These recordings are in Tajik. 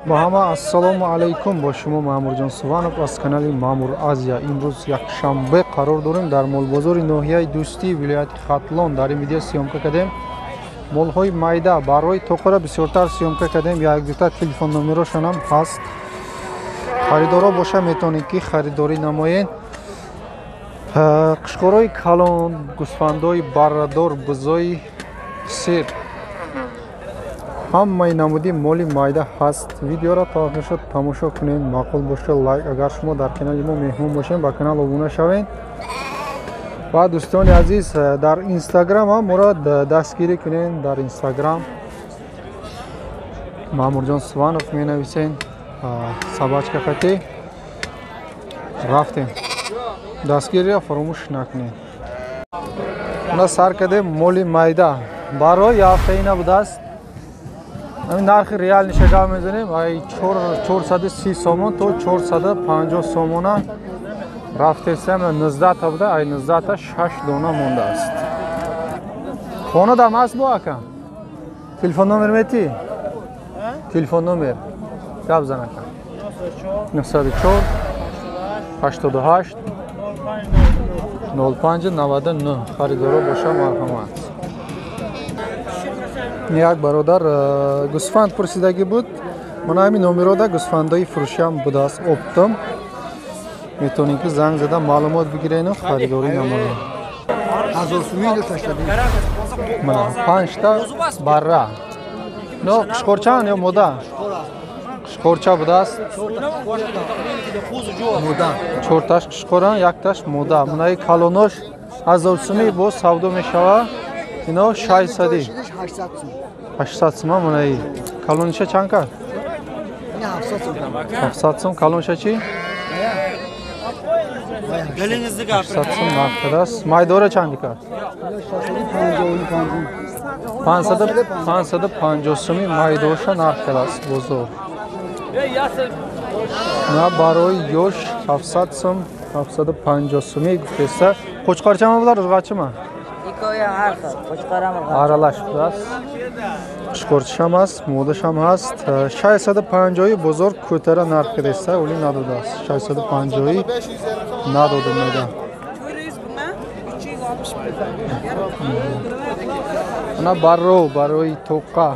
Ба ҳама ассалому алайкум, бо шумо Маъмурҷон Суванов аз канали Маъмур Азия. Имрӯз якшанбе қарор дорем дар молбозори ноҳияи Дӯстӣ, вилояти Хатлон. Дар ин видео съёмка кардем молҳои майда, барои тоқора бисёртар съёмка кардем. Як-дута телефон номерошонам ҳаст. Харидоро боша метавонед ки харидорӣ намоед. Қушқорои калон, гӯсфандои баррадор, бузои сир, ҳамаи намуди моли майда ҳаст. Видеоро то охиршо тамошо кунед, маъқул боша лайк. Агар шумо дар канали мо меҳмон бошед, ба канал обуна шавед. Ва дӯстони азиз, дар инстаграм ҳам моро дастгирӣ кунед. Дар инстаграм Маъмурҷон Суванов менависед, собачка хати рафтем. Дастгириро фаромӯш накунед. Мона сар кардем моли майда барои ҳафтаи набудааст. Ҳамин нархи реалниша гап мезанем, ай 430 сомон то 450 сомона рафтесам. 19 та буда, ай 19 та 6 дона мондааст. Хона дам аст бо ака? Телефон номер мети? Телефон номер гап зан ака. 904 88 05 99. Харидоро боша марҳамат. Як бародар гӯсфанд пурсидагӣ буд. Мана ҳамин номерода гӯсфандои фурӯшиам будааст оптом. Метавонед ки занг зада маълумот бигирену харидорӣ намоед. Мана панҷта барра. Но қушқорчаанд ё мода? Қушқорча будааст. Чорташ қушқоранд, якташ мода. Мунаи калонош 1000 сумӣ боз савдо мешавад. Ино 600. 800 сум. Мунаи калониша чанд кард? 700 сум. Калониша чӣ? 800 сум нарх кардааст. Майдора чанд кард? 550 суми майдоша нарх кардааст бозор. На барои ёш 700 сум, 750 суми гуфтеста. Қучқорчама булар, урғачима? Аралаш будааст. Қушқорчишам ҳаст, модашам ҳаст. 650 бозор кӯтара нарх кардеста, оли надодааст. 650 надода мега. Ана барро барои тоқа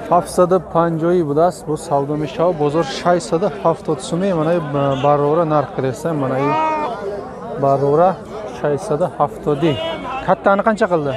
750 будааст, боз савдо мешавад. Бозор 670 суми манаи баррора нарх кардеста, манаи баррора 670. Каттани қанча қилди?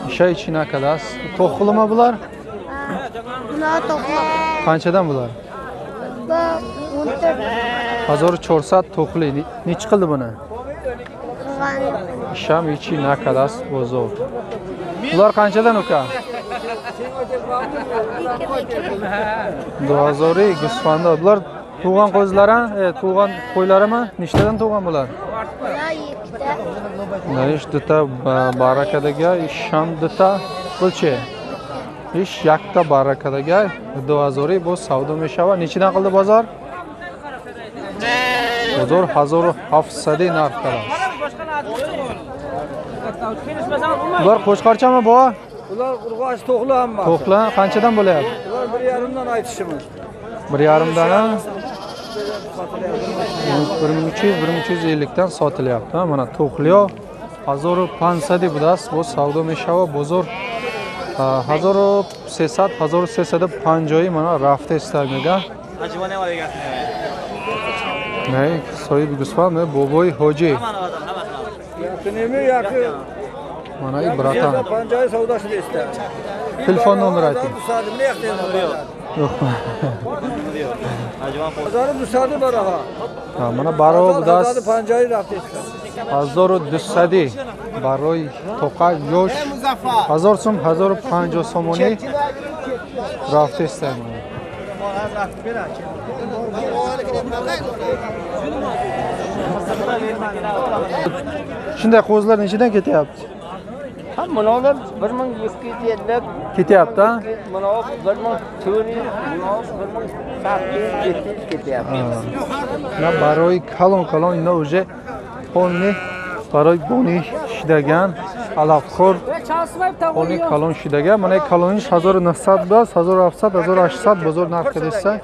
Иша ичи накардааст. То'қлimi bular? Qanchadan bular? 1400 to'qli. Nechi qildi buni? Isham ichi nakardааст бозор. Bular qanchadan uka? 2000 гӯсфанда. Bular tug'an qo'zlari, tug'an qo'ylarimi? Nechtadan tug'an bular? Ish duta barakadaga, ish ham duta. Bulchi? Ish yakta barakadaga 2000 боз савдо мешавад. Nechidan qildi bozor? Bozor 1700 нарх кардааст. Bular qo'chqorchami bobo? Ular urg'och to'qli hammasi. To'qli qanchadan bo'lyapti? Ular 1.5 dan aytishimiz. 1.5 dan 1300, 1350 dan sotilyapti. Mana to'qliyo 1500 будааст, боз савдо мешавад. Бозор 1300, 1350 мана рафта иста мега. Не, соҳиби гӯсфанд бобои ҳоҷӣ. Мана и братан. Телефон номер айтing. Мана баро будааст 1200 барои тоқа ёш 1000 сум, 1050 сомонӣ рафта иста. Shunday qo'zilar nechidan ketyapti? Ha, bunavi 1250 ketyapti, ha? Bunavi 1400, bunavi 1800 ketyapti. На барои калон калон ино уже полни барои бони шидаgan Алафхӯр полни калон шидага. Мана калониш 1900 будааст, 1700, 1800 бозор нарх кардеста.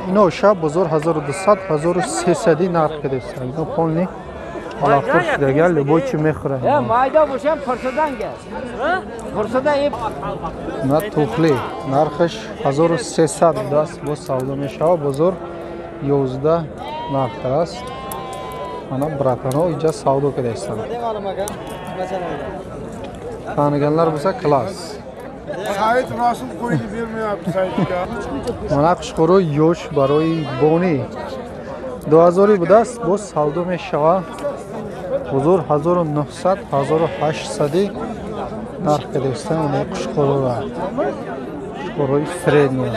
Ино ша бозор 1200, 1300 нарх кардеста. Ино полни алафхӯр шидага, любой чи мехӯрад. Майда бошам фурсадан газ. Фурсадан на тухли нархаш 1300 будааст, боз савдо мешавад, бозор 11 нарх аст. Мана братано инҷа савдо кардаистанд. Таниганлар bo'lsa класс. Said Rasul qo'yni bermayapti Saidga. Мана қушқори ёш барои бонӣ 2000 будааст, боз савдо мешавад. Бозор 1900, 1800 нарх кардаистанд. Мана қушқорора. Қушқорои средний.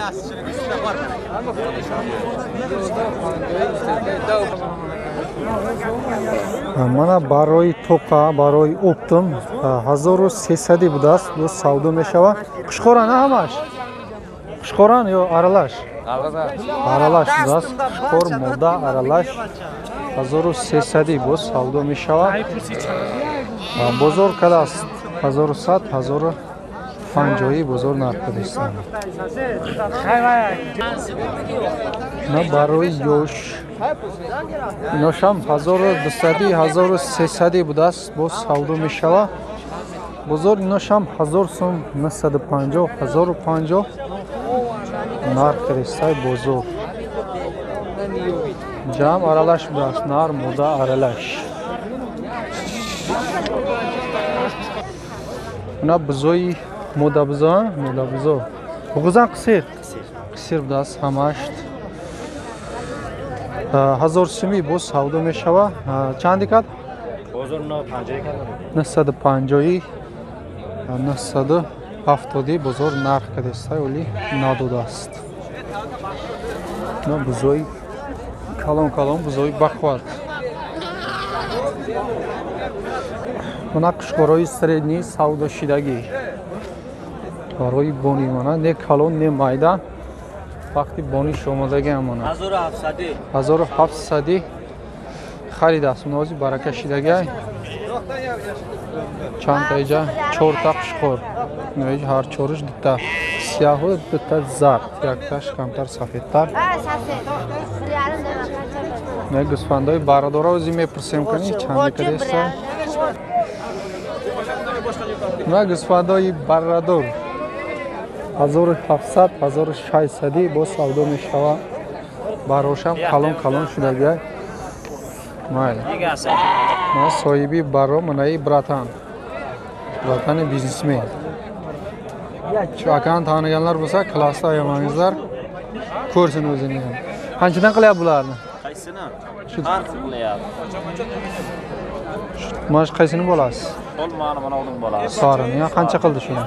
Мана барои тоқа, барои оптом 1300 будааст, боз савдо мешавад. Қушқора на ҳамаш? Қушқоран ё аралаш? Аралаш будааст. Қушқор, мода, аралаш 1300 боз савдо мешавад. Бозор кадааст? 1100, 1050 бозор нарх кардистанд. На барои ёш иношам 1200, 1300 будааст, боз савдо мешавад. Бозор иношам 1000 сум, 950, 1050 нарх кардистай бозор. Ҷамъ аралаш будааст, нар, мода аралаш. Мана бузои модабузо, модабузо. Буғузан қисир? Қисир будааст ҳамашт. 1000 сумӣ боз савдо мешавад. Чанди кад? 950, 970 бозор нарх кардеста, оли надодааст. На бузои калон калон, бузои бахват. Мана қушқорои средний савдошидагӣ барои бонӣ. Мана не калон, не майда, вақти бониш омодаги амона 1700 харидааст. Унози барака шидагай. Чандта иҷа? Чорта қушқор. Ҳар чориш дута сияҳу дута зард, якташ камтар сафедтар. Не гӯсфандои барадора ози мепурсем кани чанди кадеста. На гӯсфандои барадор 1700, 1600 боз савдо мешавад. Барошам калон калон шудагай. Майли. Мана соҳиби баро манаи братан. Братани бизнесмен. Shu akani taniganlar bo'lsa, klassda ayamangizlar ko'rsin o'zini ham. Qanchadan qilyapti bularni? Qaysini? Har xil qilyapti. Mana shu qaysini bolasi? Olmani mana uning bolasi. Sorini qancha qildi shuni?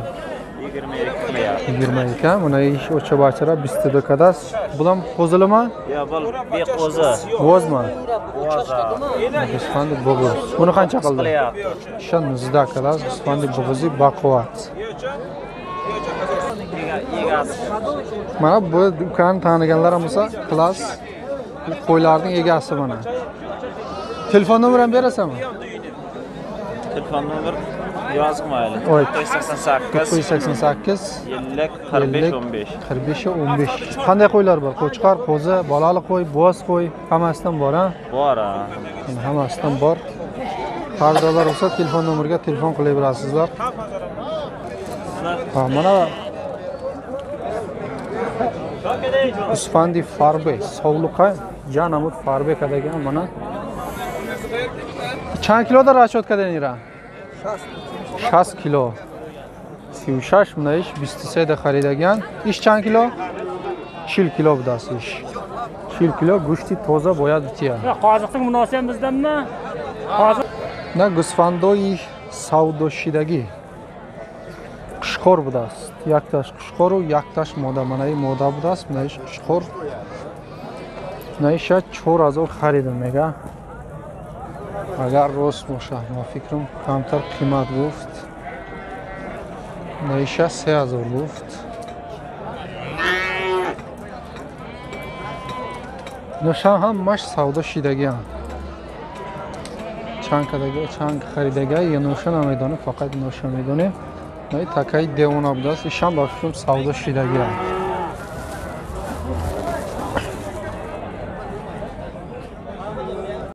22 qilyapti. 22, mana ish o'cha bachara 22 kadas. Bulam qo'zilimi? Yo'q, bu beqo'zi. Bo'zmi? Bo'za. G'usfandi bo'g'iz. Buni qancha qildi? Shan 19 kadas, g'usfandi bo'g'izi baquvvat. Mana bu ukani taniganlar ham bo'lsa, klass qo'ylarning egasi mana. Telefon nomerini ham berasanmi? Telefon nomer yozmayli. 988 988 50 45 15. 45 15. Qanday qo'ylar bor? Qo'chqor, qo'zi, bolali qo'y, bo'z qo'y, hammasidan bor, ha? Bor, ha. Hammasidan bor. Qarzlar bo'lsa telefon nomeriga telefon qilaverasizlar. Ha, mana Usfandi Farbe, sovluqa janamut Farbe kadagan mana. Чанд кило дар расчёт карден ира? 60 кило. 36 мунаиш 23 да харидаган. Иш чанд кило? 40 кило будааст иш. 40 кило гӯшти тоза бояд бития. Qoziqning munosib bizdanmi? Qoziq. На гӯсфандои савдошидагӣ. Қушқор будааст. Якташ қушқору, якташ мода. Манаи мода будааст, манаиш қушқор. Манаиша 4000 харидам мега. Агар рост бошад, ма фикрам камтар қимат гуфт. Манаиша 3000 гуфт. Ноша ҳамаш савдо шидагианд. Чанд кадага, чанд харидага, я ноша намедонем, фақат ноша медонем. Такаи девона будааст, ишам ба фикрам савдо шидагия.